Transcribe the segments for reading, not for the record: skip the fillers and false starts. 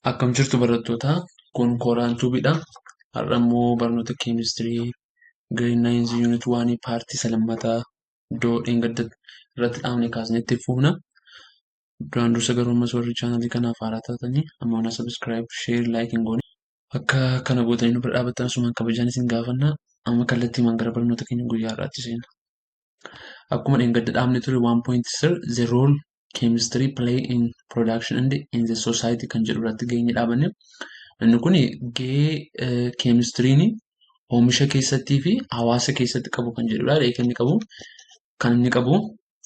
Akkam jirtu barattoota? Kun Kooraan Tuubiidha. Har'a immoo barnoota keemistirii Grade 9 Unit 1 part isa lammataa iddoo dheengadda irratti dhaabne kaasnee itti fufna. Duraan dursa garuu ammas warri chaanalii kanaaf haaraa taatanii amma mana subscribe, share, like hin goone akka kana gootanii nu bira dhaabbattan asumaan kabajaan isin gaafanna. Amma kallattiimaan gara barnoota keenya guyyaa har'aatti seenna. Akkuma dheengadda dhaabne ture 1.3 "The role chemistry play in production and in the society" kan jedhu irratti geenye dhaabanne. Inni kun gahee keemistiriin oomisha keessattii fi hawaasa keessatti qabu kan jedhudha. Gahee inni qabu kan inni qabu,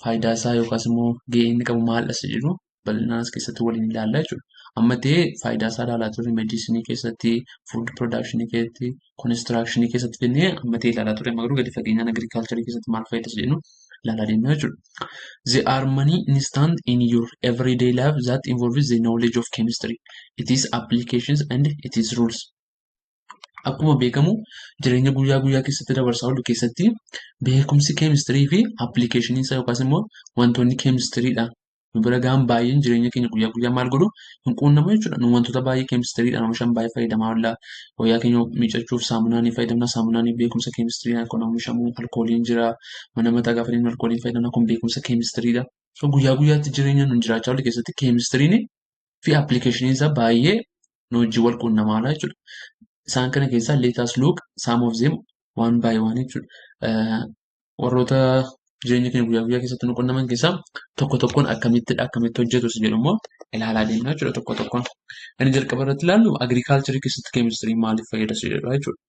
faayidaa isaa yookaas immoo gahee inni qabu maal isa jedhu bal'inaan as keessatti waliin ilaalla jechuudha. Amma ta'ee faayidaa isaa ilaalaa turre, medicine keessatti, food production keessatti, construction keessatti jennee amma ta'e ilaalaa turre. Amma garuu gadi fageenyaan agriculture keessatti maal fayyada isa jedhu ilaalaa deemna jechuudha. There are many instances in your everyday life that involves the knowledge of chemistry, its applications and its rules. Akkuma beekamu, jireenya guyyaa guyyaa keessatti dabarsaa oolu keessatti beekumsi keemistirii fi application isaa yookaas immoo wantoonni keemistiriidha nu bira gahan baay'een jireenya keenya guyyaa guyyaa maal godhu hin quunnamu jechuudha. Nu wantoota baay'ee keemistiriidhaan oomishan baay'ee fayyadamaa oolla. Wayyaa keenya miiccachuuf saamunaa ni fayyadamna. Saamunaan beekumsa keemistiriidhaan kan oomishamu. Alkooliin jira. Mana mataa gaafa deemnu alkooliin fayyadamna. Kun beekumsa keemistiriidha. So guyyaa guyyaatti jireenya nu jiraachaa oolu keessatti keemistiriin fi applicationiin isaa baay'ee nu wajjin wal quunnamaadha jechuudha. Isaan kana keessaa let us look some of them one by one jechuudha. Warroota jireenya keenya guyyaa guyyaa keessatti nu qunnaman keessaa tokko tokkoon akkamittidha, akkamitti hojjetu isa jedhu immoo ilaalaa deemna jechuudha tokko tokkoon. Inni jalqaba irratti ilaallu agriculture keessatti keemistiriin maaliif fayyada isa jedhudha jechuudha.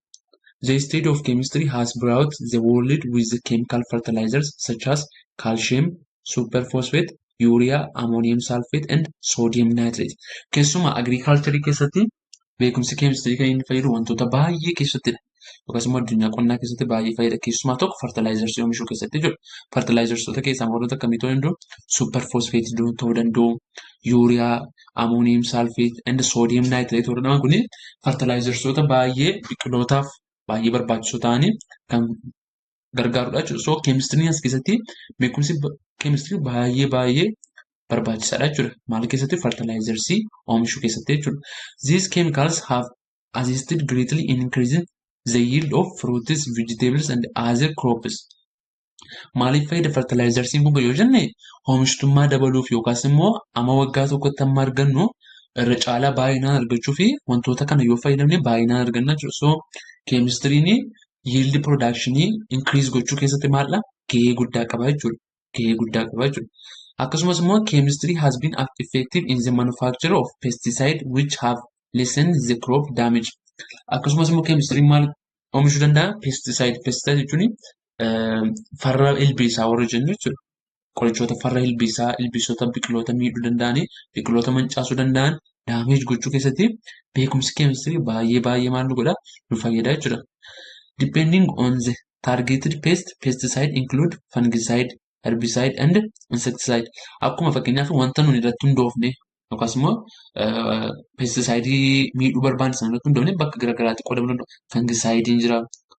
The study of chemistry has brought the world with the chemical fertilizers such as calcium, superphosphate, urea, ammonium sulfate and sodium nitrate. Keessumaa agriculture keessatti beekumsi keemistirii kan inni fayyadu wantoota baay'ee keessattidha. Yookaas immoo addunyaa qonnaa keessatti baay'ee fayyada. Keessumaa tokko fertilizersii oomishuu keessatti jechuudha. Fertilizersoota keessaa warroota akkamii ta'uu danda'u? Super phosphate ta'uu danda'u, urea, ammonium sulfate and sodium nitrate warra jedhaman kuni fertilizersoota baay'ee biqilootaaf baay'ee barbaachisoo ta'anii kan gargaarudha jechuudha. So keemistiriin as keessatti, beekumsi keemistirii baay'ee baay'ee barbaachisaadha jechuudha. Maal keessatti? Fertilizersii oomishuu keessatti jechuudha. These chemicals have assisted greatly in increasing the yield of fruits, vegetables and other crops. Maaliif fayyada fertilizersiin kun yoo jenne, oomishtummaa dabaluuf yookaas immoo amma waggaa tokkotti amma argannu irra caalaa baay'inaan argachuu fi wantoota kana yoo fayyadamne baay'inaan arganna jechuudha. So keemistiriin yield production increase gochuu keessatti maaldha? Gahee guddaa qaba jechuudha. Gahee guddaa qaba jechuudha. Akkasumas immoo chemistry has been effective in the manufacture of pesticide which have lessened the crop damage. Akkasumas immoo keemistiriin maal oomishuu danda'a? Pesticide. Pesticide jechuun farra ilbiisaa warra jennu jechuudha. Qorichoota farra ilbiisaa, ilbiisota biqiloota miidhuu danda'anii, biqiloota mancaasuu danda'an damage gochuu keessatti beekumsi keemistirii baay'ee baay'ee maal nu godha? Nu fayyada jechuudha. Depending on the targeted pest, pesticide include fungicide, herbicide and insecticide. Akkuma fakkeenyaaf wanta nuni irratti hundoofne yookaas immoo pesticidii miidhuu barbaanne sana irratti hundoofne bakka garaagaraatti qoodamuu danda'u. Fungicidein jira,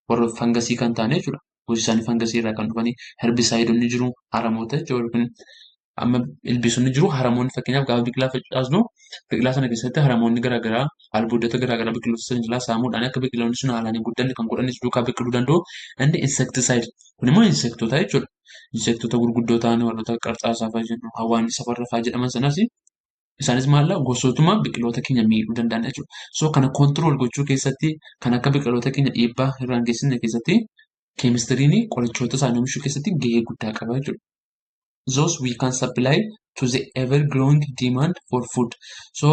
warra fangasii kan ta'an jechuudha. Gosi isaanii fangasii irraa kan dhufanii. Herbicideonni jiru, haramoota jechuudha. Amma ilbiisonni jiru, haramoonni fakkeenyaaf gaafa biqilaa facaasnu biqilaa sana keessatti haramoonni garaagaraa albuudota garaagaraa biqiloota sana jalaa saamuudhaan akka biqiloonni sun haalaan hin guddanne kan godhanis duukaa biqiluu danda'u. Inni insecticide kun immoo insectoota jechuudha. Insectoota gurguddoo ta'an, warroota qarxaasaa fa'aa jennu, hawwaannisa warra fa'aa jedhaman sanas, isaanis maal, gosootuma biqiloota keenya miidhuu danda'an jechuudha. So kana control gochuu keessatti, kan akka biqiloota keenya dhiibbaa irraan hin geessisne keessatti, keemistiriin qorichoota isaanii oomishuu keessatti gahee guddaa qaba jechuudha. Thus we can supply to the ever growing demand for food. So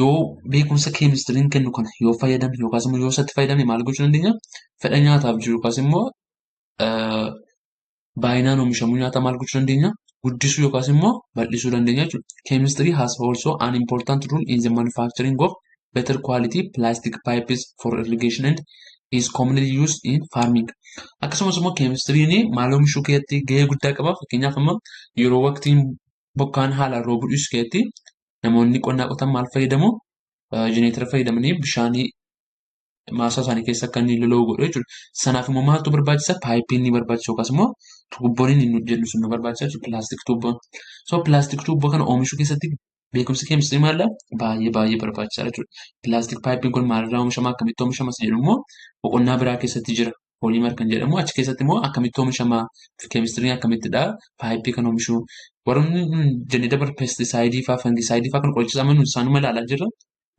yoo beekumsa keemistiriin kennu kana yoo fayyadamne yookaas immoo yoo isatti fayyadamne, maal gochuu dandeenya? Fedha nyaataaf jiru yookaas immoo baay'inaan oomishamuu nyaataa maal gochuu dandeenya? Guddisuu yookaas immoo bal'isuu dandeenya jechuudha. Chemistry has also an important role in the manufacturing of better quality plastic pipes for irrigation and is commonly used in farming. Akkasumas immoo keemistiriin maal oomishuu keessatti gahee guddaa qaba. Fakkeenyaaf amma yeroo waqtiin bokkaan haalaan roobuu dhiisu keessatti namoonni qonnaa qotan maal fayyadamu? Jenereetara fayyadamanii bishaanii maasaa isaanii keessa akka inni lola'u godhu jechuudha. Sanaaf immoo maaltu barbaachisa? Pipeiin ni barbaachisa yookaas immoo tuubboon inni jennu sun nu barbaachisa jechuudha. Plastic tuubboon. So plastic tuubboo kana oomishuu keessatti Beekumsi keemistirii maalidha? Baay'ee baay'ee barbaachisaadha jechuudha. Plastic pipeiin kun maalirraa oomishama? Akkamitti oomishama? Isa jedhu immoo boqonnaa biraa keessatti jira. Polymer kan jedhamu achi keessatti immoo akkamitti oomishama? Keemistiriin akkamittidha? Pipeii kan oomishu. Warroonni jennee dabar pesticideii fa'aa fungicideii fa'aa kan qoricha isaan isaanuma ilaalaa jirra.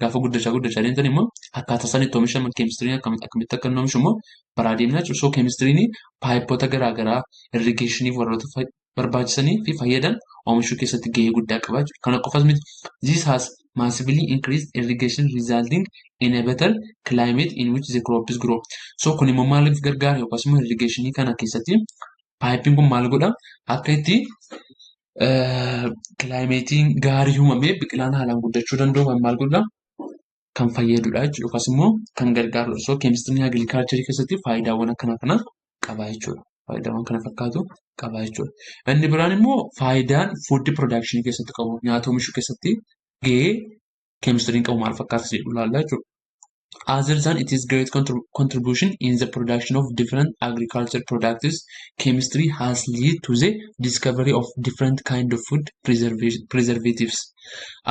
Gaafa guddachaa guddachaa deemtan immoo akkaataa isaan itti oomishaman, keemistiriin akkamitti akka inni oomishu immoo baraa deemnaa jechuudha. So keemistiriin pipeoota garaagaraa irrigationiif warroota barbaachisanii fi fayyadan oomishuu keessatti gahee guddaa qaba jechuudha. Kana qofas miti. This has massively increased irrigation, resulting in a better climate in which the crops grow. So kun immoo maaliif gargaara yookaas immoo irrigationii kana keessatti pipeiin kun maal godha? Akka itti climateiin gaarii uumamee biqilaan haalaan guddachuu danda'u kan maal godha? Kan fayyadudha jechuudha yookaas immoo kan gargaarudha. So keemistiriin agricultureii keessatti faayidaawwan akkana kana qaba jechuudha. Faayidaawwan kana fakkaatu qaba jechuudha. Inni biraan immoo faayidaan food productionii keessatti qabu, nyaata oomishuu keessatti gahee keemistiriin qabu maal fakkaata jedhu ilaalla jechuudha. Other than its great contribution in the production of different agriculture products, chemistry has led to the discovery of different kind of food preservatives.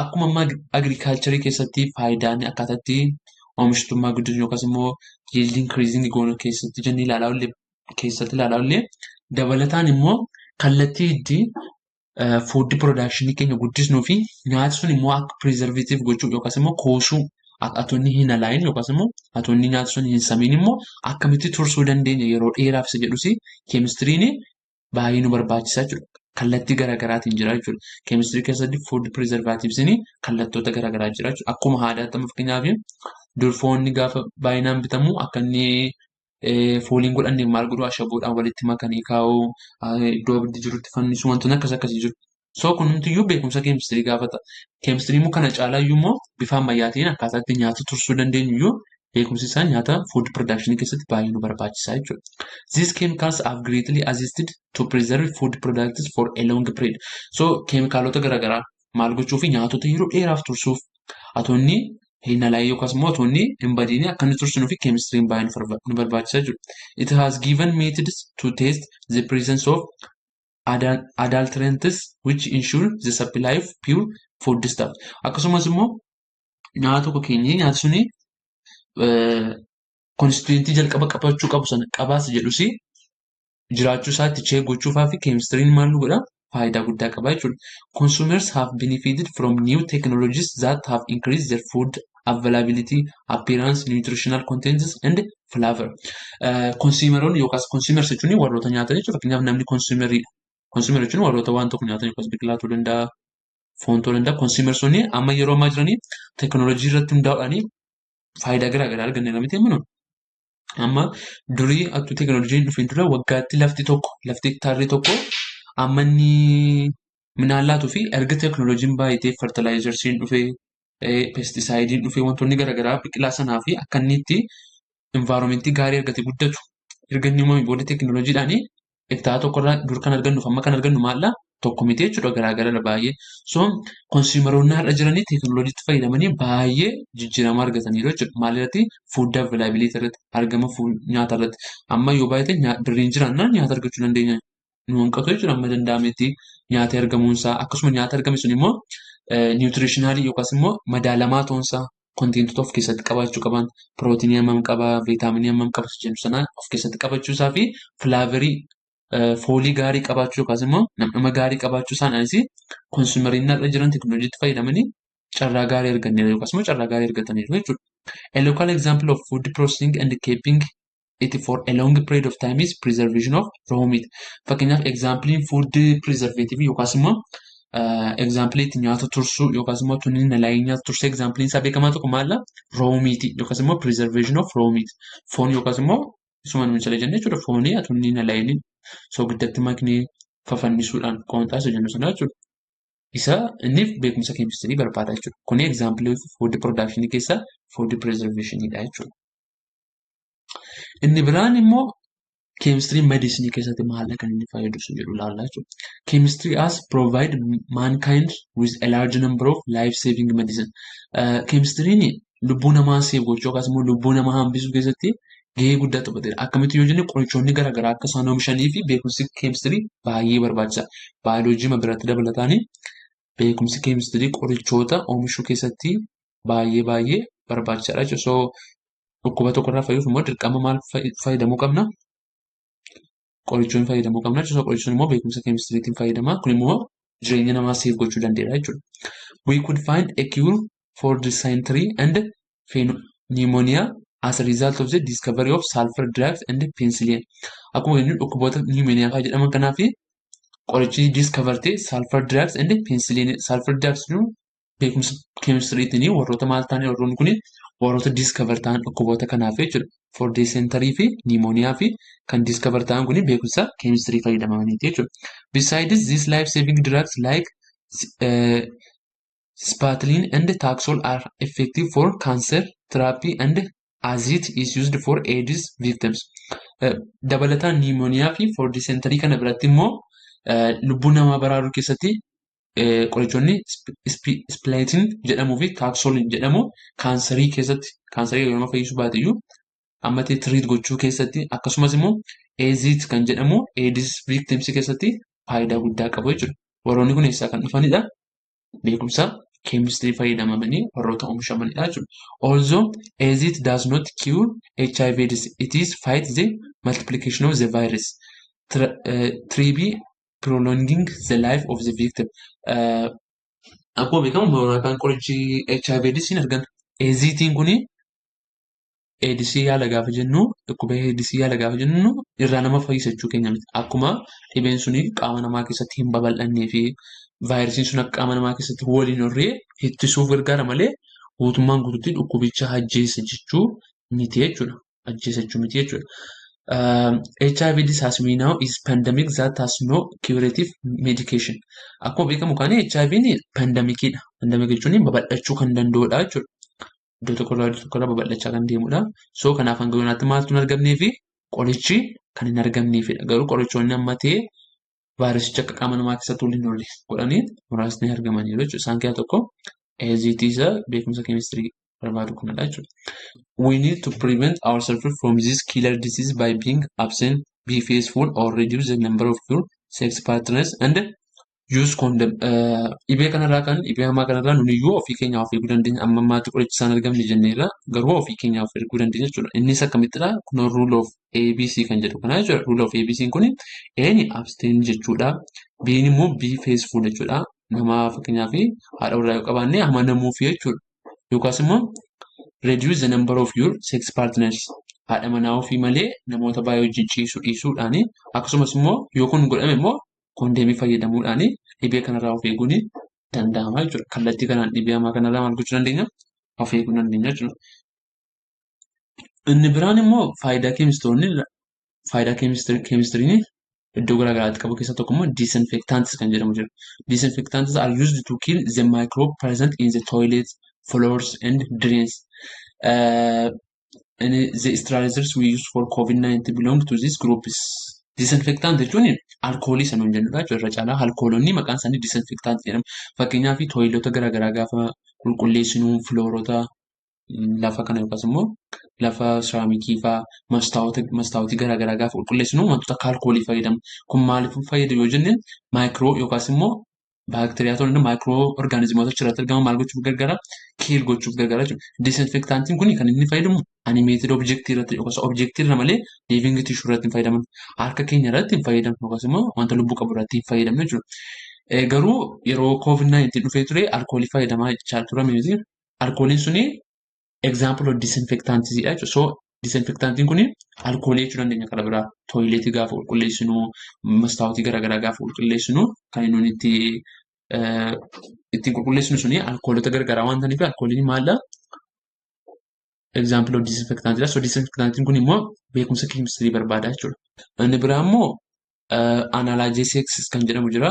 Akkuma amma agriculture keessatti faayidaan akkaataatti oomishtummaa guddisuu yookaas immoo yield increasing goonuu keessatti jennee ilaalaa oolle keessatti ilaalaa oolle, dabalataan immoo kallattii itti food production keenya guddisnuu fi nyaati sun immoo akka preservative gochuu yookaas immoo kuusuu, atoonni hin alaayin yookaas immoo atoonni nyaata sun hin samiin immoo akkamitti tursuu dandeenya yeroo dheeraaf isa jedhus keemistiriin baay'ee nu barbaachisa jechuudha. Kallattii garaagaraatiin jira jechuudha. Keemistirii keessatti food preservativesiin kallattoota garaagaraa jira jechuudha. Akkuma aadaatti amma fakkeenyaaf dur foonni gaafa baay'inaan bitamu akka inni fooliin godhanne maal godhu, ashaboodhaan walitti makanii kaa'uu, iddoo abiddi jirutti fannisu, wantoonni akkas akkasii jiru. So kunumtiyyuu beekumsa keemistirii gaafata. Keemistirii immoo kana caalaayyuu immoo bifa ammayyaatiin akkaataa itti nyaata tursuu dandeenyu iyyuu beekumsi isaa nyaata food production keessatti baay'ee nu barbaachisa jechuudha. These chemicals have greatly assisted to preserve food products for a long period. So keemikaalota garaagaraa maal gochuu fi nyaatota yeroo dheeraaf tursuuf, atoonni hin alaayin yookaas immoo atoonni hin badiin akka inni tursinuu fi keemistiriin baay'ee nu barbaachisa jechuudha. It has given methods to test the presence of adulterants which ensure the supply of pure food stuff. Akkasumas immoo nyaata tokko keenyee nyaati suni constituentii jalqaba qabachuu qabu sana qabaas jedhus jiraachuu isaa itti check gochuufaa fi keemistiriin maal nu godha, faayidaa guddaa qaba jechuudha. Consumers have benefited from new technologies that have increased their food availability, appearance, nutritional contents and flavor. Consumeroonni yookaas consumers jechuun warroota nyaatan jechuudha. Fakkeenyaaf namni consumeriidha. Consumer jechuun warroota waan tokko nyaatan yookaas biqilaa ta'uu danda'a, foon ta'uu danda'a. Consumersoonni amma yeroo ammaa jiranii teekinooloojii irratti hundaa'uudhaan faayidaa garaa garaa arganneera miti ammoo. Amma durii attuu teekinooloojiin dhufeen dura waggaatti lafti tokko, lafti hektaarri tokko amma inni midhaan laatuu fi erga teekinooloojiin baay'atee, fertilizersiin dhufee, pesticideiin dhufee, wantoonni garaagaraa biqilaa sanaa fi akka inni itti environmentii gaarii argatee guddatu erga inni uumame booda teekinooloojiidhaan hektaara tokkorraa dur kan argannuuf amma kan argannu maalla tokko miti jechuudha, garaagaradha baay'ee. So consumeroonni har'a jiranii teekinooloojiitti fayyadamanii baay'ee jijjiirama argataniiru jechuudha. Maalirratti? Food availability irratti, argama nyaata irratti. Amma yoo baay'ate birriin jiraannaan nyaata argachuu dandeenya. Nu hanqatu jechuudha amma danda'ametti nyaata argamuunsaa, akkasuma nyaata argame sun immoo nutritionalii yookaas immoo madaalamaa ta'uunsaa, contentoota of keessatti qabaachuu qaban, pirootinii hammam qabaa, viitaaminii hammam qaba jennu sana of keessatti qabachuusaa fi flavorii, foolii gaarii qabaachuu yookaas immoo nam'ama gaarii qabaachuu isaanis consumeriin har'a jiran teekinooloojiitti fayyadamanii carraa gaarii arganneera yookaas immoo carraa gaarii argataniiru jechuudha. A local example of food processing and keeping it for a long period of time is preservation of raw meat. Fakkeenyaaf exampleiin food preservative yookaas immoo exampleii itti nyaata tursuu yookaas immoo tunni nalaayii nyaata tursuu exampleiin isaa beekamaa tokko maalla? Raw meat yookaas immoo preservation of raw meat. Foon yookaas immoo isuma nuyi sila jenne jechuudha, foonii atunni nalaayiin soogiddaatti maknee fafannisuudhaan qoonxaa isa jennu sana jechuudha. Isa inni beekumsa keemistirii barbaada jechuudha. Kuni exampleii food production keessaa food preservationidha jechuudha. Inni biraan immoo keemistiriin medicineii keessatti maal kan inni fayyadu isa jedhu ilaalla jechuudha. Chemistry has provide mankind with a large number of life saving medicine. Keemistiriin lubbuu namaa save gochuu yookaas immoo lubbuu namaa hambisuu keessatti gahee guddaa taphateera. Akkamitti yoo jenne, qorichoonni garaagaraa akka isaan oomishanii fi beekumsi keemistirii baay'ee barbaachisaadha. Baayoloojii biratti dabalataanii Beekumsi keemistirii qorichoota oomishuu keessatti baay'ee baay'ee barbaachisaadha jechuudha. So dhukkuba tokkorraa fayyuuf immoo dirqama maal fayyadamuu qabna? Qorichoonni fayyadamuu qabna jechuudha. Qorichoonni immoo beekumsa keemistiriitiin fayyadama. Kun immoo jireenya namaa save gochuu danda'eera jechuudha. We could find a cure for dysentery and pneumonia as a result of the discovery of sulfur drugs and penicillin. Akkuma jennu dhukkuboota pneumonia fa'aa jedhaman kanaaf qorichi discover ta'e sulfur drugs and penicillin. Sulfur drugs jechuun beekumsa keemistiriitiin warroota maal ta'an, warroonni kun warroota discover ta'an dhukkuboota kanaaf jechuudha. For dysentery fi pneumonia fi kan discover ta'an kun beekumsa keemistirii fayyadamaniiti jechuudha. Besides these, life saving drugs like cisplatin and Taxol are effective for cancer therapy and AZT is used for AIDS victims. Dabalataan pneumonia fi for dysentery kana biratti immoo lubbuu namaa baraaruu keessatti qorichoonni cisplatin jedhamuu fi Taxol jedhamu kaansarii keessatti, kaansarii yeroo nama fayyisuu baate iyyuu amma ta'e treat gochuu keessatti, akkasumas immoo AZT kan jedhamu AIDS victims keessatti faayidaa guddaa qabu jechuudha. Warroonni kun eessaa kan dhufanidha? Beekumsa keemistirii fayyadamanii warroota oomishamanidha jechuudha. Although AZT does not cure HIV AIDS, it is fight the multiplication of the virus, thereby prolonging the life of the victim. Akkuma beekamu mooraa qorichi HIV AIDS hin argan. AZT'n kuni AIDS yaala gaafa jennu, dhukkuba AIDS yaala gaafa jennu, irraa nama fayyisa jechuu keenya miti. Akkuma dhibeen suni qaama namaa keessatti hin babal'annee fi vaayirasiin sun akka qaama namaa keessatti waliin horree ittisuuf gargaara malee guutummaan guutuutti dhukkubicha ajjeesa jechuu miti jechuudha. Ajjeesa jechuu miti jechuudha. HIV as we know is pandemic that has no curative medication. Akkuma beekamu kan HIV'n pandemicidha. Pandemic jechuun babal'achuu kan danda'udha jechuudha. Iddoo tokkorraa iddoo tokkorraa babal'achaa kan deemudha. So kanaaf hanga yoonaatti maaltu hin argamnee fi qorichi kan hin argamneefidha. Garuu qorichoonni amma ta'e vaayirasicha akka qaama namaa keessatti waliin hin horre godhanii muraasni argamaniiru jechuudha. Isaan keessaa tokko AZT isa beekumsa keemistirii barbaadu kanadha jechuudha. We need to prevent ourselves from this killer disease by being absent, be faithful or reduce the number of your sex partners and use condom. Dhibee kanarraa kan dhibee hamaa kanarraa nuniyyuu ofii keenya of eeguu dandeenya. Amma ammaatti qorichi isaan argamne jenneerra, garuu ofii keenya of eeguu dandeenya jechuudha. Innis akkamittidha? Kun rule of ABC kan jedhu kana jechuudha. Rule of ABC kun A'n abstain jechuudha. B'n immoo be faithful jechuudha. Nama fakkeenyaaf haadha warraa yoo qabaanne amanamuufi jechuudha. Yookaas immoo reduce the number of your sex partners. Haadha manaa ofii malee namoota baay'ee wajjin ciisuu dhiisuudhaani, akkasumas immoo yoo kun godhame immoo kondeemii fayyadamuudhaani dhibee kanarraa of eeguun danda'ama jechuudha. Kallattii kanaan dhibee hamaa kanarraa maal gochuu dandeenya? Of eeguu dandeenya jechuudha. Inni biraan immoo faayidaa keemistoonni faayidaa keemistiriin iddoo garaa garaatti qabu keessaa tokko immoo disinfectants kan jedhamu jira. Disinfectants are used to kill the microbe present in the toilet, floors and drains. And the sterilizers we use for COVID-19 belong to this groups. Disinfectant jechuun alkoolii sana hin jennudha jechuudha. Irra caalaa alkoolonni maqaan isaanii disinfectant jedhama. Fakkeenyaaf toiletota garaa garaa gaafa qulqulleessinu, floorota lafa kana yookaas immoo lafa siraamikii fa'aa, mastaawwatii garaa garaa gaafa qulqulleessinu wantoota akka alkoolii fayyadamna. Kun maaliif fayyada yoo jenne, micro yookaas immoo baakteeriyaa ta'uu danda'a, micro organismoota achirratti argaman maal gochuuf gargaara? Kill gochuuf gargaara jechuudha. Disinfectantiin kun kan inni fayyadamu animated objectii irratti yookaas objectii irra malee living tissue irratti hin fayyadaman. Harka keenya irratti hin fayyadamnu yookaas immoo wanta lubbuu qabu irratti hin fayyadamnu jechuudha. Garuu yeroo COVID-19 dhufee ture alkoolii fayyadamaa jechaa turame miti. Alkooliin suni example of disinfectantiidha jechuudha. So disinfectantiin kun alkoolii jechuu dandeenya karaa biraa. Toiletii gaafa qulqulleessinu, mastaawotii garaagaraa gaafa qulqulleessinu, kan nuti ittiin qulqulleessinu suni alkoolota garaagaraa waan ta'aniif alkooliin maalidha? Example of disinfectantidha. So disinfectantiin kun immoo beekumsa keemistirii barbaada jechuudha. Inni biraa immoo analgesics kan jedhamu jira.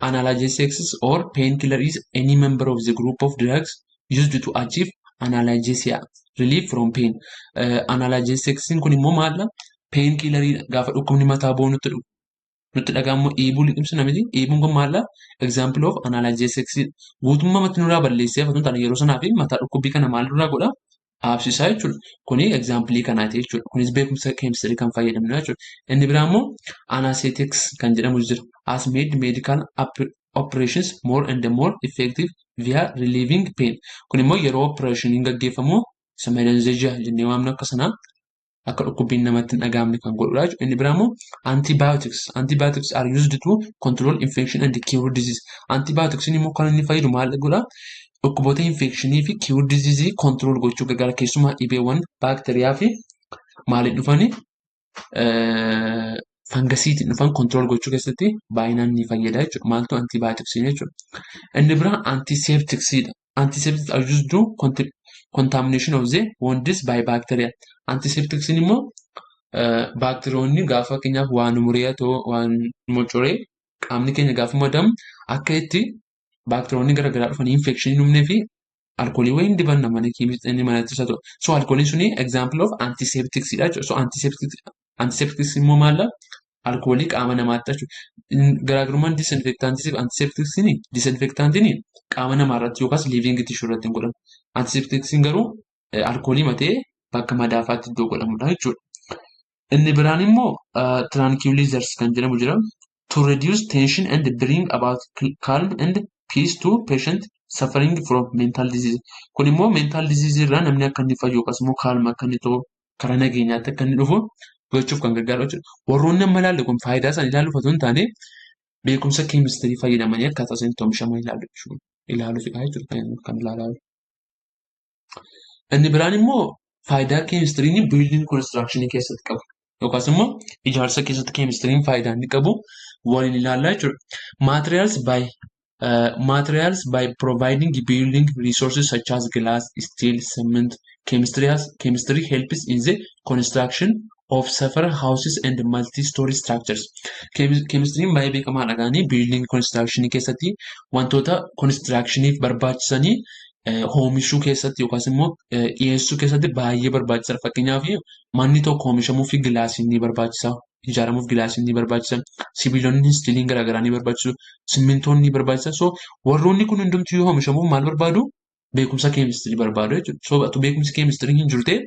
Analgesics or painkiller is any member of the group of drugs used to achieve analgesia, relief from pain. Analgesics kun immoo maalidha? Painkillerii gaafa dhukkubni mataa bo'u nutti dhaga'amu dhiibuu liqimsina miti. Dhiibuun kun maalidha? Example of analgesics. Guutummaa matti nurraa balleessee hafatu taane yeroo sanaa fi mataa dhukkubbii kana maal nurraa godha? Dhaabsisaa jechuudha. Kuni example kanaati jechuudha. Kunis beekumsa keemistirii kan fayyadamnu jechuudha. Inni biraa immoo anesthetics kan jedhamu jira. Has made medical operations more and more effective via relieving pain. Kun immoo yeroo operationiin gaggeeffamu isa madanzajaa jennee waamnu akka sanaa akka dhukkubbiin namatti hin dhaga'amne kan godhudha jechuudha. Inni biraa immoo antibiotics. Antibiotics are used to control infection and cure disease. Antibiotics immoo kan inni fayyadu maal godhaa? Dhukkuboota infectionii fi cure disease control gochuu gargaara. Keessumaa dhibeewwan baakteeriyaa fi maaliin dhufanii, fangasiitiin dhufan control gochuu keessatti baay'inaan ni fayyada jechuudha. Maaltu? Antibiotics jechuudha. Inni biraa antisepticsiidha. Antiseptics are used to contamination of the wounds by bacteria. Antisepticsiin immoo baakteeriyoonni gaafa fakkeenyaaf waan muree haa ta'u, waan mocoree qaamni keenya gaafa madamu akka itti baakteeriyoonni garaagaraa dhufanii infectionii hin uumnee fi alkoolii wayii hin dibanna mana inni manatti isa ta'u. So alkooliin suni example of antisepticsiidha jechuudha. So antiseptics immoo maalla? Alkoolii qaama namaatti jechuudha. Garaagarummaan disinfectantii fi antisepticsiin, disinfectantiin qaama namaa irratti yookaas living tissue irratti hin godhamu. Antisepticsiin garuu alkoolii matee bakka madaafaatti iddoo godhamudha jechuudha. Inni biraan immoo tranquilizers kan jedhamu jira. To reduce tension and bring about calm and peace to patient suffering from mental disease. Kun immoo mental disease irraa namni akka inni fayyu yookaas immoo calm akka inni ta'u, karaa nageenyaatti akka inni dhufu gochuuf kan gargaaru jechuudha. Warroonni amma ilaalle kun faayidaa isaanii ilaaluuf otoo hin taane beekumsa keemistirii fayyadamanii akkaataa isaan itti oomishaman ilaaluufidha jechuudha kan ilaalaa jiru. Inni biraan immoo faayidaa keemistiriin building construction keessatti qabu yookaas immoo ijaarsa keessatti keemistiriin faayidaa inni qabu waliin ilaallaa jechuudha. Materials by providing building resources such as glass, steel, cement, chemistry helps in the construction of several houses and multi-story structures. Keemistiriin baay'ee beekamaadha gaanii building construction keessatti wantoota constructioniif barbaachisanii oomishuu keessatti yookaas immoo dhiyeessuu keessatti baay'ee barbaachisaadha. Fakkeenyaaf, manni tokko oomishamuuf gilaasiin ni barbaachisa. Ijaaramuuf gilaasiin ni barbaachisa. Sibiilonni steeliin garaagaraa ni barbaachisu. Simmintoon ni barbaachisa. So warroonni kun hundumtuu yoo oomishamuuf maal barbaadu? Beekumsa keemistirii barbaadu jechuudha. So utuu beekumsi keemistirii hin jiru ta'e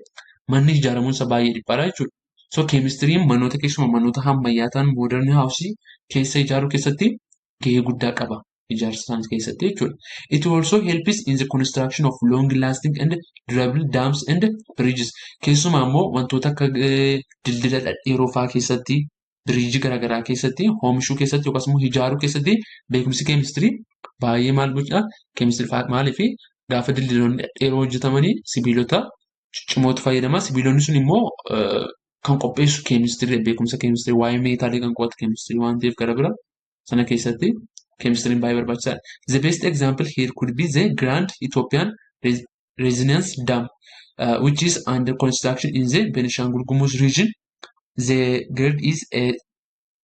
manni ijaaramuun isaa baay'ee dhiphaadha jechuudha. So keemistiriin manoota, keessumaa manoota ammayyaa ta'an, modern houseii keessa ijaaruu keessatti gahee guddaa qaba ijaarsa isaanii keessatti jechuudha. It also helps in the construction of long lasting and durable dams and bridges. Keessumaa immoo wantoota akka dildila dhedheeroo fa'aa keessatti, bridgeii garaagaraa keessatti oomishuu keessatti yookaas immoo ijaaruu keessatti beekumsi keemistirii baay'ee maal godhaa? Keemistirii maaliif gaafa dildiloonni dhedheeroo hojjetamanii sibiilota ciccimootu fayyadama. Sibiilonni sun immoo kan qopheessu keemistirii, beekumsa keemistirii, waa'ee meetaalii kan qo'atu keemistirii waan ta'eef gara bira sana keessatti keemistiriin baay'ee barbaachisaadha. The best example here could be the Grand Ethiopian Renaissance Dam, which is under construction in the Benishangul Gumuz region. The GERD is a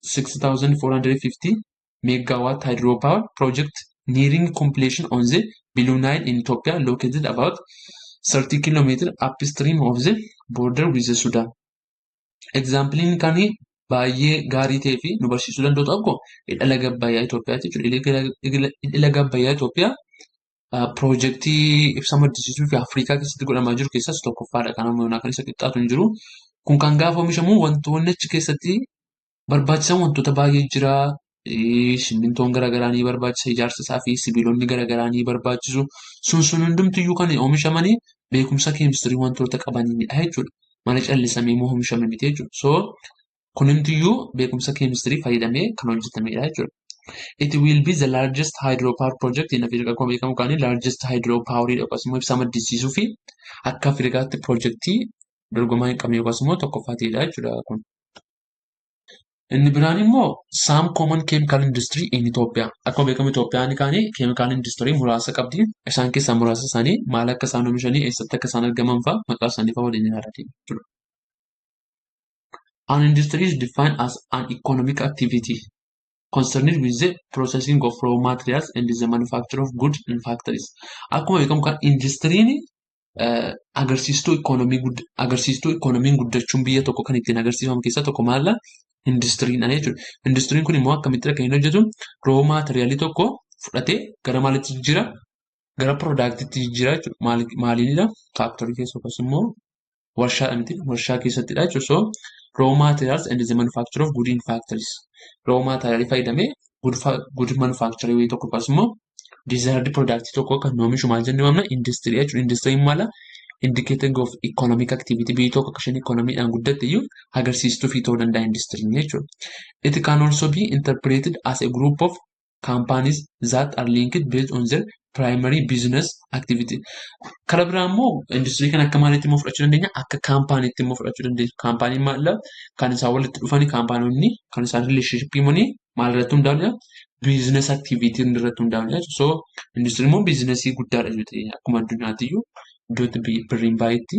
6,450 megawatt hydropower project nearing completion on the Blue Nile in Ethiopia, located about 30 kilometers upstream of the border with the Sudan. Exampleiin kan baay'ee gaarii ta'ee fi nu barsiisuu danda'u tokko hidha laga Abbayyaa Itoophiyaati jechuudha. Hidhi laga Abbayyaa Itoophiyaa piroojeektii ibsa maddisiisuu fi Afrikaa keessatti godhamaa jiru keessaa isa tokkoffaadha. Kan ammayyoonaa kan isa qixxaatu hin jiru. Kun kan gaafa oomishamu wantoonni achi keessatti barbaachisan wantoota baay'ee jira. Simmintoon garaagaraa ni barbaachisa ijaarsa isaa fi sibiilonni garaagaraa ni barbaachisu. Sun sun hundumtiyyuu kan oomishamanii beekumsa keemistirii wantoota qabaniinidha jechuudha. Mana callisamee immoo oomishame miti jechuudha. So kunimtiyyuu beekumsa keemistirii fayyadamee kan hojjetamedha jechuudha. It will be the largest hydropower project in Africa. Akkuma beekamu kan largest hydropower yookaas immoo ibsaa maddisiisuu fi akka Afrikaatti piroojeektii dorgomaa hin qabne yookaas immoo tokkoffaa ta'edha jechuudha kun. Inni biraan immoo some common chemical industry in Ethiopia. Akkuma beekamu Itoophiyaan kaanii chemical industry muraasa qabdi. Isaan keessaa muraasa isaanii maal akka isaan oomishanii, eessatti akka isaan argaman fa'a, maqaa isaanii fa'a waliin ilaalaa jechuudha. An industry is defined as an economic activity concerned with the processing of raw materials and the manufacture of goods in factories. Akkuma beekamu kan industiriin agarsiistuu ikoonomii, agarsiistuu ikoonomiin guddachuun biyya tokko kan ittiin agarsiifamu keessaa tokko maalla? Industiriidha jechuudha. Industiriin kun immoo akkamitti kan inni hojjetu? Raw materialii tokko fudhatee gara maalitti jijjiira? Gara productiitti jijjiira jechuudha. Maaliinidha? Factoryii keessa yookaas immoo warshaadha miti, warshaa keessattidha jechuudha. So raw materials and the manufacture of goods in factories. Raw materialii fayyadamee Good manufacturing wayii tokko yookaas immoo desired product tokko kan oomishu maal jennee waamna? Industirii jechuudha. Industiriin maala? Indicating of economic activity, biyyi tokko akka isheen economiidhaan guddatte iyyuu agarsiistuu fi ta'uu danda'a industiriin jechuudha. It can also be interpreted as a group of companies that are linked based on their primary business activity. Karaa biraa immoo industirii kana akka maaliitti immoo fudhachuu dandeenya? Akka kaampaaniitti immoo fudhachuu dandeenya. Kaampaaniin maal? Kan isaan walitti dhufanii, kaampaanonni kan isaan relationship uumanii maal irratti hundaa'uudha? Business activity irratti hundaa'uudha. So industiriin immoo businessii guddaadha jechuudha. Akkuma addunyaatti iyyuu iddoo itti birriin baay'eetti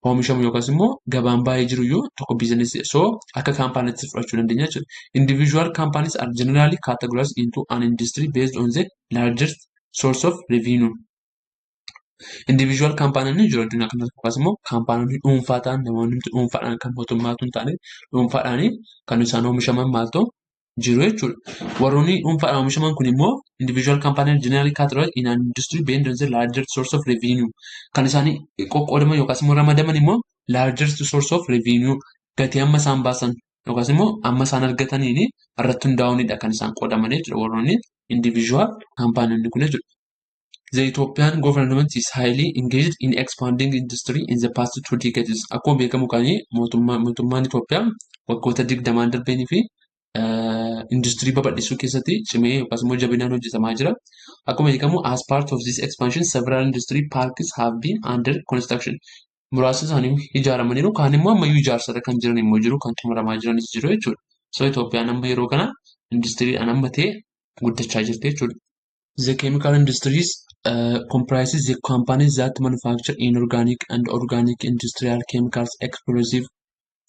oomishamu yookaas immoo gabaan baay'ee jiru iyyuu tokko businessii. So akka kaampaaniitti fudhachuu dandeenya jechuudha. Individual companies are generally categorized into an industry based on the largest source of revenue. Individual kaampaaniin jiru addunyaa kanarra yookaas immoo kaampaanonni dhuunfaa ta'an, namoonni dhuunfaadhaan, kan mootummaatu hin taane, dhuunfaadhaan kan isaan oomishaman maaltu jiru jechuudha. Warroonni dhuunfaadhaan oomishaman kun immoo individual company generally categorized in an industry based on the largest source of revenue. Kan isaan qoqqoodaman yookaas immoo ramadaman immoo largest source of revenue, gatii amma isaan baasan yookaas immoo amma isaan argataniin irratti hundaa'uunidha kan isaan qoodaman jechuudha warroonni individual kaampaaniin kun jechuudha. The Ethiopian government is highly engaged in expanding industry in the past 2 decades. Akkuma beekamu kan mootummaan Itoophiyaa waggoota 20n darbanii fi industirii babal'isuu keessatti cimee yookaas immoo jabinaan hojjetamaa jira. Akkuma beekamu, as part of this expansion, several industry parks have been under construction. Muraasni isaanii ijaaramaniiru, kaan immoo ammayyuu ijaarsarra kan jiran immoo jiru, kan xumuramaa jiranis jiru jechuudha. So Itoophiyaan amma yeroo kana industiriidhaan amma ta'e guddachaa jirti jechuudha. The chemical industries comprises the companies that manufacture inorganic and organic industrial chemicals, explosive,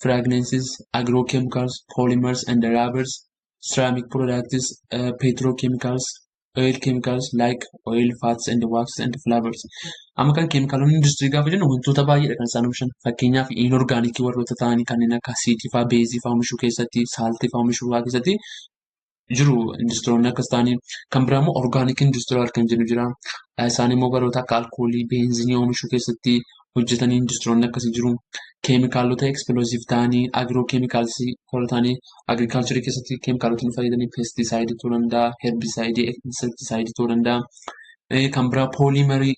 fragrances, agrochemicals, polymers and rubbers, ceramic products, petrochemicals, oil chemicals like oil, fats and wax and flavors. Amma kan keemikaalonni industirii gaafa jennu wantoota baay'eedha kan isaan oomishan. Fakkeenyaaf, inorgaanikii warroota ta'anii kanneen akka asiidii fa'aa, beezii fa'aa oomishuu keessatti, saaltii fa'aa oomishuu fa'aa keessatti jiru industiriyoonni akkas ta'anii. Kan biraa immoo organic industrial kan jennu jira. Isaan immoo baroota akka alkoolii, beenzinii oomishuu keessatti hojjetanii industiriyoonni akkasii jiru. Keemikaalota explosive ta'anii, agrochemicalsii warra ta'anii, agriculturii keessatti keemikaalota nu fayyadanii pesticideii ta'uu danda'a, herbicideii, insecticideii ta'uu danda'a. Kan biraa polymerii,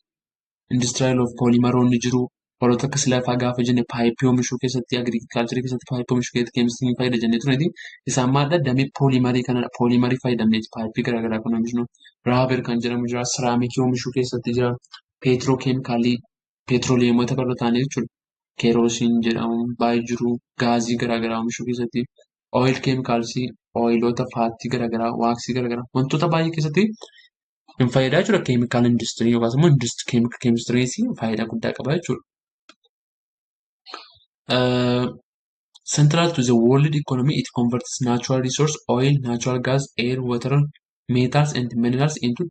industrial of polymeroonni jiru. Warroota akka silafaa gaafa jenne pipeii oomishuu keessatti, agriculturii keessatti pipeii oomishuu keessatti keemistiriin fayyada jennee tureeti. Isaan maalidha? Damee polymerii kanadha. Polymerii fayyadamneeti pipeii garaagaraa kan oomishnu. Rubber kan jedhamu jira. Ceramicii oomishuu keessatti jira. Petrochemicalii, petroleumota warra ta'anii jechuudha. Kerosene jedhamu baay'ee jiru. Gaazii garaagaraa oomishuu keessatti. Oil chemicalsii, oiloota, fatii garaagaraa, waxii garaagaraa wantoota baay'ee keessatti hin fayyadaa jechuudha. Chemical industirii yookaas immoo keemistiriin faayidaa guddaa qaba jechuudha. Central to the world economy, it converts natural resource, oil, natural gas, air, water, metals and minerals into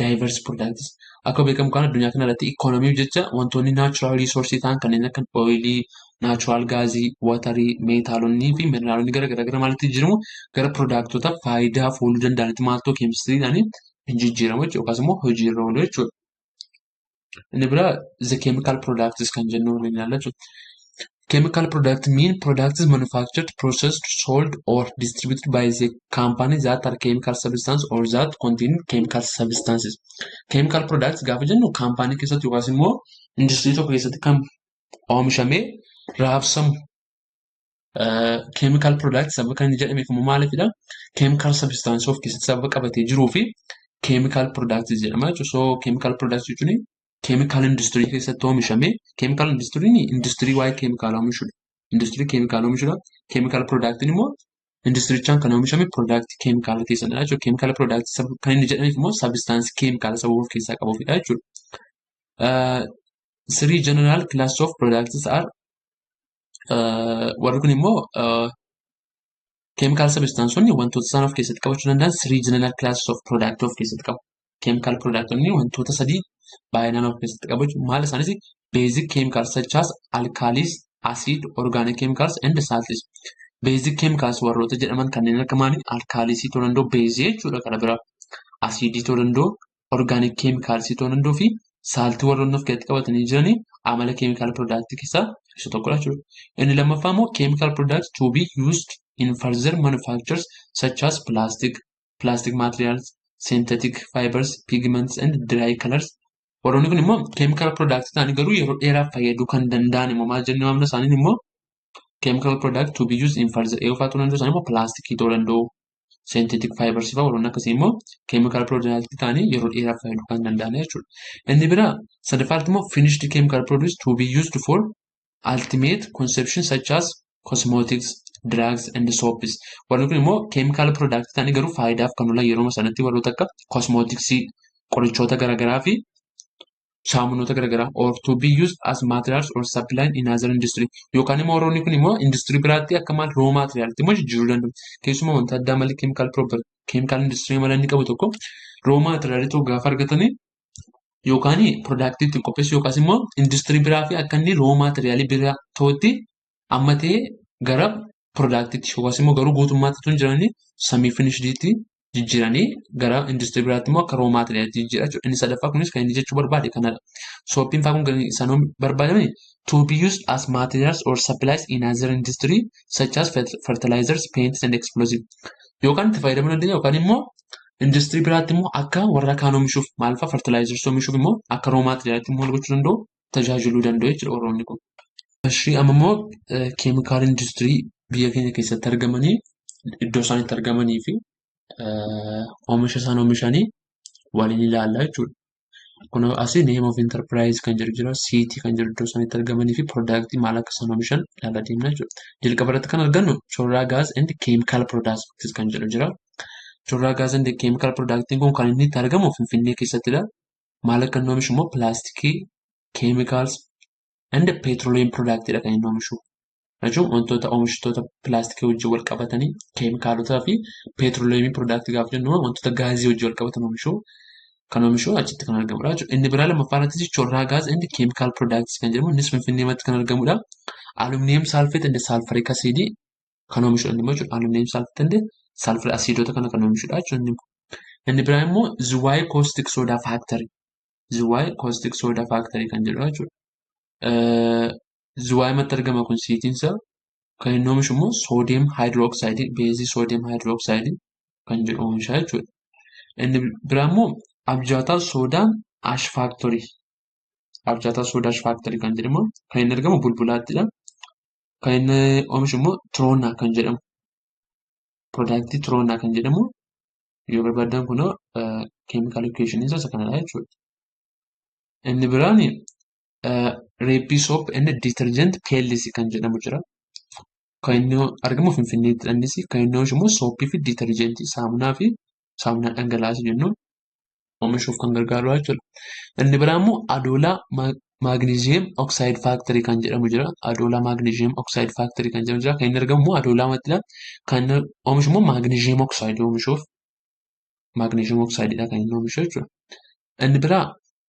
diverse products. Akka beekamu kana addunyaa kana irratti ikoonomiif jecha wantoonni natural resource ta'an kanneen akka oilii, natural gaazii, waterii, meetaalonni fi mineraalonni gara garaa gara maalitti jijjiiramu? Gara productoota faayidaaf ooluu danda'anitti maaltoo keemistiriidhaan hin jijjiiramu jechuudha yookaas immoo hojiirra oolu jechuudha. Inni biraa the chemical products kan jennu waliin ilaalla jechuudha. Chemical product mean products manufactured, processed, sold or distributed by the company that are chemical substance or that contain chemical substances. Chemical products gaafa jennu kaampaanii keessatti yookaas immoo industirii tokko keessatti kan oomishamee raabsamu chemical product sababa kan inni jedhameef immoo maaliifidha? Chemical substance of keessatti sababa qabatee jiruu fi chemical product jedhama jechuudha. So chemical product jechuun chemical industirii keessatti oomishamee, chemical industiriin industirii waa'ee keemikaala oomishuudha. Industirii keemikaala oomishuudha. Chemical productiin immoo industirichaan kan oomishame productii keemikaala keessadha jechuudha. Chemical productii kan inni jedhameef immoo substanceii keemikaala sababa of keessaa qabuufidha jechuudha. Three general class of products are, warri kun immoo chemical substanceonni wantoota isaan of keessatti qabachuu danda'an three general classes of product of keessatti qabu. Chemical productonni wantoota sadii baay'inaan of keessatti qabu. Maal isaanis? Basic chemicals such as alkalis, acid, organic chemicals and salts. Basic chemicals warroota jedhaman kanneen akka maali? Alkalisii ta'uu danda'u, beezii jechuudha karaa biraa. Asiidii ta'uu danda'u, organic chemicalsii ta'uu danda'u fi saltii warroonni of keessatti qabatanii jiranii amala chemical product keessaa isa tokkodha jechuudha. Inni lammaffaa immoo chemical products to be used in further manufactures such as plastic, plastic materials, synthetic fibers, pigments and dye colors. Warroonni kun immoo chemical product ta'anii garuu yeroo dheeraaf fayyaduu kan danda'an immoo maal jennee waamna isaaniin immoo chemical product to be used in further eeyyuu ta'uu danda'u, isaanii immoo pilaastikii ta'uu danda'u. Synthetic fibers fa'aa warroonni akkasii immoo chemical product ta'anii yeroo dheeraaf fayyaduu kan danda'an jechuudha. Inni biraa sadaffaatti immoo finished chemical products to be used for ultimate consumption such as cosmetics, drugs and soaps. Warri kun immoo chemical product ta'anii garuu faayidaaf kan oolan yeroo sanatti warroota akka cosmetics, qorichoota garaagaraa fi saamunoota garaagaraa, or to be used as materials or supply in other industry, yookaan immoo warroonni kun immoo industirii biraatti akka maal raw materialtti immoo jijjiiruu danda'u. Keessumaa wanta addaa malee chemical property chemical industry mala inni qabu tokko raw material tokko gaafa argatanii yookaan product ittiin qopheessu yookaas immoo industirii biraa fi akka inni raw material biraa ta'utti amma ta'e gara productiitti yookaas immoo garuu guutummaatti tun jiranii semi finishediitti jijjiiranii gara industirii biraatti immoo akka raw materialitti jijjiira jechuudha. Inni sadaffaa kunis kan inni jechuu barbaade kanadha. Soapiin fa'aa kun kan isaan barbaadamani to be used as materials or supplies in other industry such as fertilizers, paints and explosive. Yookaan itti fayyadamuu dandeenya yookaan immoo industirii biraatti immoo akka warra kaan oomishuuf maal fa'aa fertilizers oomishuuf immoo akka raw materialitti immoo gochuu danda'u, tajaajiluu danda'u jechuudha warroonni kun. Ishii amma immoo chemical industirii biyya keenya keessatti argamanii, iddoo isaan itti argamanii fi oomisha isaan oomishanii waliin ilaallaa jechuudha. Kun asii name of enterprise kan jedhu jira, city kan jedhu, iddoo isaan itti argamanii fi product maal akka isaan oomishan ilaalaa deemna jechuudha. Jalqaba irratti kan argannu Chorraa Gas and Chemical Products kan jedhu jira. Chorraa Gas and Chemical Products kun kan inni itti argamu Finfinnee keessattidha. Maal akka inni oomishu immoo pilaastikii, chemicals and petroleum product dha kan inni oomishu. Jechuun wantoota oomishtoota pilaastikii wajjin wal qabatanii, keemikaalotaa fi petroleum product gaafa jennu wantoota gaazii wajjin wal qabatan oomishu kan oomishu achitti kan argamudha jechuudha. Inni biraa lammaffaa irrattis Chorraa Gas and Chemical Products kan jedhamu innis Finfinneematti kan argamudha. Aluminum sulfate and sulfuric acid kan oomishudha inni immoo jechuudha. Aluminum sulfate and sulfuric acidoota kana kan oomishudha jechuudha. Inni biraa immoo Zuwaay Caustic Soda Factory. Zuwaay Caustic Soda Factory kan jedhudha jechuudha. Zuwaayimatti argama kun cityiinsa. Kan inni oomishu immoo sodium hydroxide, base sodium hydroxide kan jedhu oomisha jechuudha. Inni biraa immoo Abjaataa Soda Ash Factory. Abjaataa Soda Ash Factory kan jedhamu kan inni argamu Bulbulaattidha. Kan inni oomishu immoo Tiroonaa kan jedhamu. Product Tiroonaa kan jedhamu yoo barbaaddan kunoo chemical equation isa kanadha jechuudha. Inni biraan Reeppii Soap and Detergent PLC kan jedhamu jira. Kan inni argamu Finfinneettidha innis. Kan inni oomishu immoo soapii fi detergentii, saamunaa fi saamunaa dhangalaasii jennu oomishuuf kan gargaarudha jechuudha. Inni biraa immoo Adoolaa Magnesium Oxide Factory kan jedhamu jira. Adoolaa Magnesium Oxide Factory kan jedhamu jira. Kan inni argamu immoo Adoolaamattidha. Kan inni oomishu immoo magnesium oxide oomishuuf, magnesium oxideidha kan inni oomishu jechuudha. Inni biraa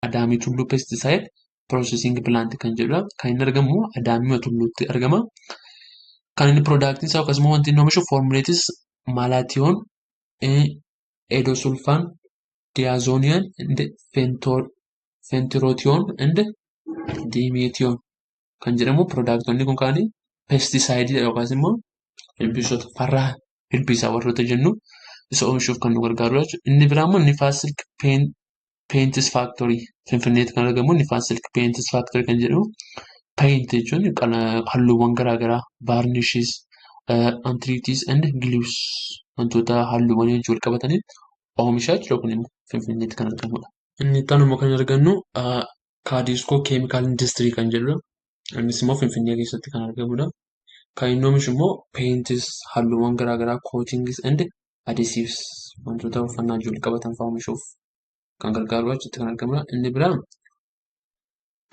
Adaamii Tulluu Pesticide Processing Plant kan jedhudha. Kan inni argamu Adaamii Tulluutti argama. Kan inni productiin isaa akkasuma wanti inni oomishu formulates malathion, endosulfan, diazinon, fenitrothion and demethion kan jedhamu productonni kun kaanii pesticideidha yookaas immoo ilbiisota farra ilbiisaa warroota jennu isa oomishuuf kan nu gargaarudha jechuudha. Inni biraa immoo Nifaas Silk Paints Factory Finfinneetti kan argamu Nifaas Silk Paints Factory kan jedhamu, paint jechuun halluuwwan garaagaraa, varnishes, antirust and glues, wantoota halluuwwan wajjin wal qabatanii oomishaa jechuudha, kun immoo Finfinneetti kan argamudha. Inni itti aanu immoo kan argannu Kaadiskoo Chemical Industry kan jedhudha. Innis immoo Finfinnee keessatti kan argamudha. Kan inni oomishu immoo paints, halluuwwan garaagaraa, coatings and adhesives, wantoota uffannaa wajjin wal qabatan fa'aa oomishuuf kan gargaaru achitti kan argamudha. Inni biraan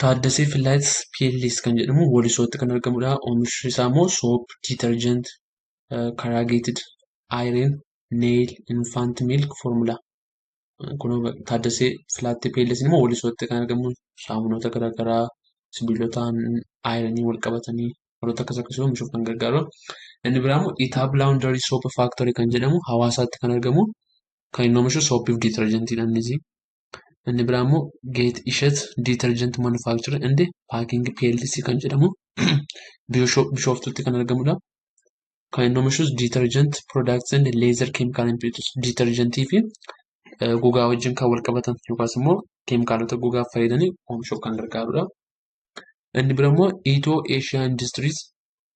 Taaddasee Filaayit PLC kan jedhamu Walisootti kan argamudha. Oomishni isaa immoo soap, detergent, corrugated iron, nail, infant milk formula. Kun Taaddasee Filaayit PLC immoo Walisootti kan argamu saamunoota garaagaraa, sibiilota ironii wal qabatanii, warroota akkas akkasii oomishuuf kan gargaaru. Inni biraa immoo Itaab Laundry Soap Factory kan jedhamu Hawaasaatti kan argamu. Kan inni oomishu soapii fi detergentiidha innis. Inni biraa immoo Geet Ishet Detergent Manufacturer and Packing PLC kan jedhamu Bishooftutti kan argamudha. Kan inni oomishus detergent products and leather chemical impurities, detergentii fi gogaa wajjin kan wal qabatan yookaas immoo keemikaalota gogaaf fayyadanii oomishuuf kan gargaarudha. Inni bira immoo Ethio Asia Industries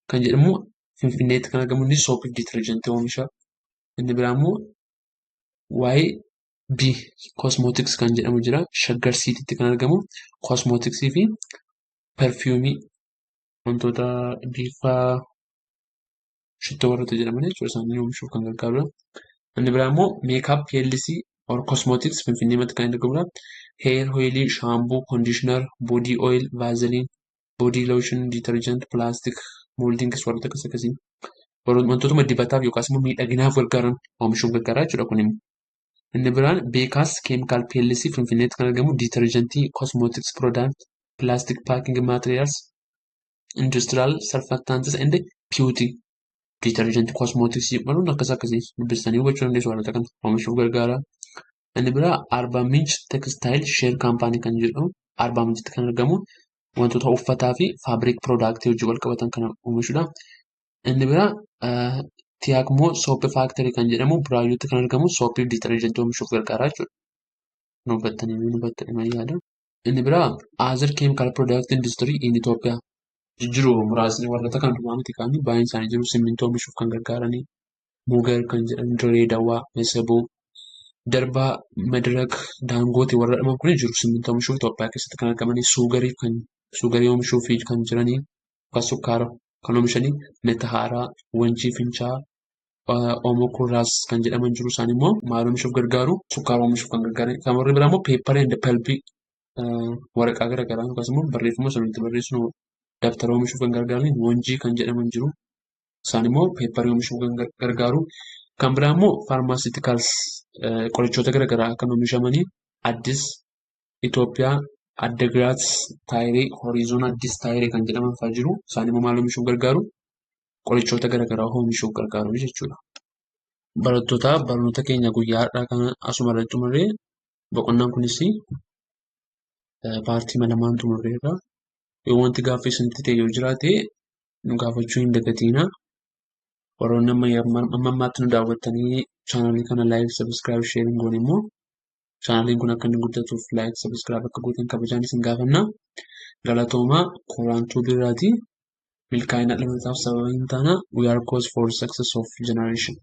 kan jedhamu Finfinneetti kan argamu, inni soapii fi detergentii oomisha. Inni biraa immoo YB Cosmetics kan jedhamu jira. Shaggar Citytti kan argamu, cosmeticsii fi perfumeii, wantoota bifa shittoo warroota jedhaman jechuudha, isaanii oomishuuf kan gargaarudha. Inni biraa immoo Makeup PLC or Cosmetics Finfinneematti kan argamudha. Hair oil, shampoo, conditioner, body oil, vaseline, body lotion, detergent, plastic moldings, warroota akkas akkasii. Wantootuma dibataaf yookaas immoo miidhaginaaf gargaaran oomishuuf gargaara jechuudha kun immoo. Inni biraan Beekaas Chemical PLC Finfinneetti kan argamu, detergentii, cosmetics product, plastic packing materials, industrial surfactants and beauty detergentii, cosmeticsii warroonni akkas akkasii dubbistanii hubachuu dandeessu, warroota kana oomishuuf gargaara. Inni biraa Arbaa Minch Textile Share Company kan jedhamu Arbaa Minchitti kan argamu, wantoota uffataa fi fabric productii wajjin wal qabatan kana oomishudha. Inni biraa Tiyaakmoo Soap Factory kan jedhamu Buraayyuutti kan argamu, soapii fi detergentii oomishuuf gargaara jechuudha. Nu hubattanii nu hubattanii yaada. Inni biraa Other Chemical Product Industry in Ethiopia jiru muraasni warroota kan duwwaa miti, kaanii baay'een isaanii jiru, simmintoo oomishuuf kan gargaaranii, Mugar kan jedhamu, Dirree Dawaa, Meseboo, Darbaa, Madirak, Daangootee warra jedhaman kun jiru, simmintoo oomishuuf Itoophiyaa keessatti kan argamanii, sugarii kan sugarii oomishuuf kan jiranii yookaan sukkaara kan oomishanii, Metahaaraa, Wanjii Fincaa, Oomoo Kurraas kan jedhaman jiru. Isaan immoo maal oomishuuf gargaaru? Sukkaara oomishuuf kan gargaaran. Kan warri biraa immoo paper and pulpii, waraqaa garaagaraa yookaas immoo barreeffama sana itti barreessinu, dabtara oomishuuf kan gargaaran, Wanjii kan jedhaman jiru. Isaan immoo paperii oomishuuf kan gargaaru. Kan biraa immoo pharmaceuticals, qorichoota garaagaraa kan oomishamanii, Addis Itoophiyaa, Addagiraat Taayirii, Horiizoon Addis Taayirii kan jedhaman fa'aa jiru. Isaan immoo maal oomishuuf gargaaru? Qorichoota garaagaraa oomishuuf gargaaru jechuudha. Barattoota, barnoota keenya guyyaa har'aa kana asuma irratti xumurree, boqonnaan kunis partii lamaan xumurreerra. Yoo wanti gaaffii isinitti ta'e yoo jiraate nu gaafachuu hin dagatinaa. Warroonni amma ammaatti nu daawwattanii channelii kana like, subscribe, share hin goone immoo channeliin kun akka inni guddatuuf like, subscribe akka gootan kabajaan isin gaafanna. Galatoomaa. Koraantuu Birraatii. Milkaa'ina dhalootaaf sababa hin taana. We are cause for success of generation.